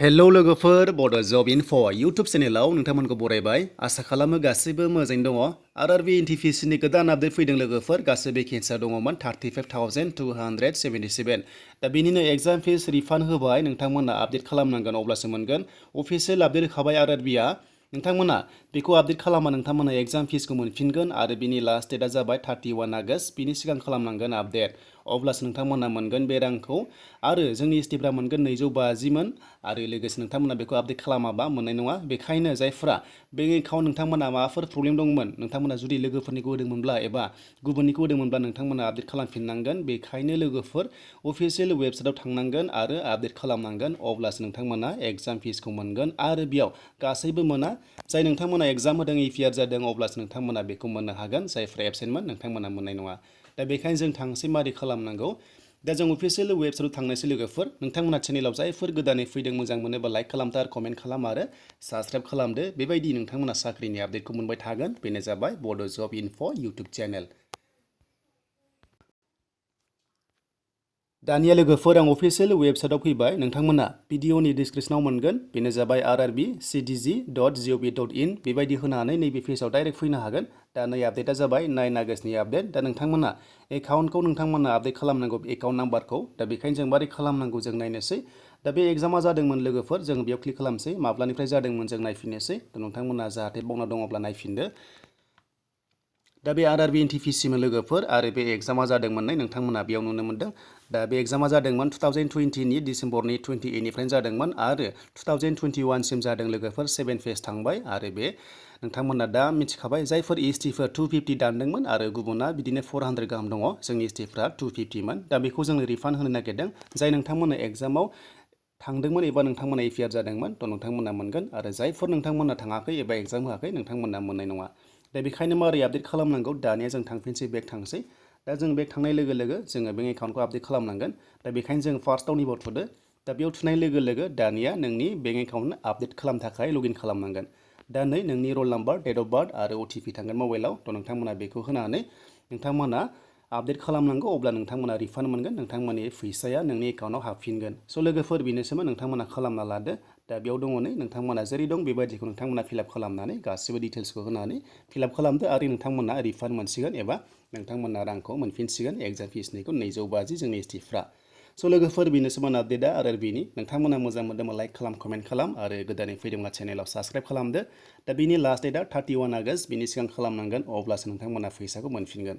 hello लोगोफोर बड' जब enough' YouTube चेनेलाव नोंथांमोनखौ बरायबाय आसा खालामो गासैबो मोजाङैनो दङ आरआरबि एनटिपिसिनि गोदान आपडेट फैदों लोगोफोर गासै भेकेन्सिया दङमोन 35,277 दा बेनिनो एग्जाम फिस रिफान्ड होबाय नोंथांमोना आपडेट खालामनांगोन अब्लासो मोनगोन अफिसियेल आपडेट होखाबाय आरआरबिआ नोंथांमोना बेखौ आपडेट खालामा नोंथांमोना एग्जाम फिसखौ मोनफिनगोन आरो बिनि लास्ट डेटआ जाबाय 31 आगस्ट बिनि सिगां खालामनांगोन आपडेट अब्लासो नोंथांमोना मोनगोन बे रांखौ आरो जोंनि एसटिफ्रा मोनगोन 250 आरो लोगोसे नोंथांमोना बेखौ आपडेट खालामाबा मोननाय नङा बेखायनो जायफ्रा बेंक एकाउन्ट नोंथांमोना माबाफोर प्रब्लेम दंमोन नोंथांमोना जुदि लोगोफोरनिखौ होदोंमोनब्ला एबा गुबुननिखौ होदोंमोनब्ला नोंथांमोना आपडेट खालामफिननांगोन बेखायनो लोगोफोर अफिसियेल वेबसाइटआव थांनांगोन आरो आपडेट खालामनांगोन अब्लासो नोंथांमोना एग्जाम फिसखौ मोनगोन आरो बेयाव गासैबो मोना जाय नोंथांमोना एग्जाम होदों इपिआर जादों अब्लासो नोंथांमोना बेखौ मोननो हागोन जायफ्रा एबसेन्टमोन नोंथांमोना मोननाय नङा दा बेखायनो जों थांसै मारै खालामनांगौ दा जों अफिसियेल वेबसाइटआव थांनोसै लोगोफोर नोंथांमोना चेनेलाव जायफोर गोदानै फैदों मोजां मोनोबा लाइक खालामदो आरो कमेन्ट खालाम आरो साबस्क्राइब खालामदो बेबायदि नोंथांमोना साख्रिनि आपडेटखौ मोनबाय थागोन बेनो जाबाय बड' जब इनफ' इउटुब चेनेल दानिया लोगोफोर आं अफिसियेल वेबसाइटआव फैबाय नोंथांमोना भिडिअनि डिसक्रिपसनाव मोनगोन बेनो जाबाय rrbcdg.gov.in बेबायदि होनानै नैबे पेजाव डाइरेक्ट फैनो हागोन दा नै आपडेटआ जाबाय 9 आगस्टनि आपडेट दा नोंथांमोना एकाउन्टखौ नोंथांमोना आपडेट खालामनांगौ एकाउन्ट नाम्बारखौ दा बेखायनो जों मारै खालामनांगौ जों नायनोसै दा बे एग्जामा जादोंमोन लोगोफोर जों बेयाव क्लिक खालामसै माब्लानिफ्राय जादोंमोन जों नायफिननोसै दा नोंथांमोना जाहाथे बावना दङब्ला नायफिनदो दा बे आरआरबि एनटिपिसिमोन लोगोफोर आरो बे एग्जामा जादोंमोन नोंथांमोना बेयाव नुनो मोन्दों दा बे एग्जामा जादोंमोन 2020नि डिसेम्बरनि 28निफ्रायनो जादोंमोन आरो 2021 सिम जादों लोगोफोर 7 फेज थांबाय आरो बे नोंथांमोना दा मिथिखाबाय जायफोर एसटिफोर 250 दानदोंमोन आरो गुबुना बिदिनो 400 गाहाम दङ जोंनि एसटिफ्रा 250 मोन दा बेखौ जों रिफान्ड होनो नागिरदों जाय नोंथांमोना एग्जामाव थांदोंमोन एबा नोंथांमोना इपिआर जादोंमोन थ' नोंथांमोना मोनगोन आरो जायफोर नोंथांमोना थाङाखै एबा एग्जाम होआखै नोंथांमोना मोननाय नङा दा बेखायनो मारै आपडेट खालामनांगौ दानिया जों थांफिनसै बेक थांसै दा जों बेक थांनाय लोगो लोगो जोङो बेंक एकाउन्टखौ आपडेट खालामनांगोन दा बेखायनो जों फार्स्टआव निबाव थुदो दा बेयाव थुनाय लोगो लोगो दानिया नोंनि बेंक एकाउन्ट आपडेट खालामनो थाखाय लगइन खालामनांगोन दा नै नोंनि रल नाम्बार डेट अफ बार्थ आरो अटिपि थांगोन मबाइलाव थ' नोंथांमोना बेखौ होनानै नोंथांमोना आपडेट खालामनांगौ अब्ला नोंथांमोना रिफान्ड मोनगोन नोंथांमोननि फैसाया नोंनि एकाउन्टआव हाबफिनगोन स' लोगोफोर बेनोसोमोन नोंथांमोना खालामना लादो दा बेयाव दङ नै नोंथांमोना जेरै दं बेबायदिखौ नोंथांमोना फिलआप खालामनानै गासिबो डिटेल्सखौ होनानै फिलआप खालामदो आरो नोंथांमोना रिफान्ड मोनसिगोन एबा नोंथांमोना रांखौ मोनफिनसिगोन एग्जाम फिसनिखौ 250 जोंनि एसटिफ्रा स' लोगोफोर बेनोसोमोन आपडेटआ आरआरबिनि नोंथांमोना मोजां मोनदोंबा लाइक खालाम कमेन्ट खालाम आरो गोदानै फैदोंब्ला चेनेलाव साबस्क्राइब खालामदो दा बिनि लास्ट डेटआ 31 आगस्ट बिनि सिगां खालामनांगोन अब्लासो नोंथांमोना फैसाखौ मोनफिनगोन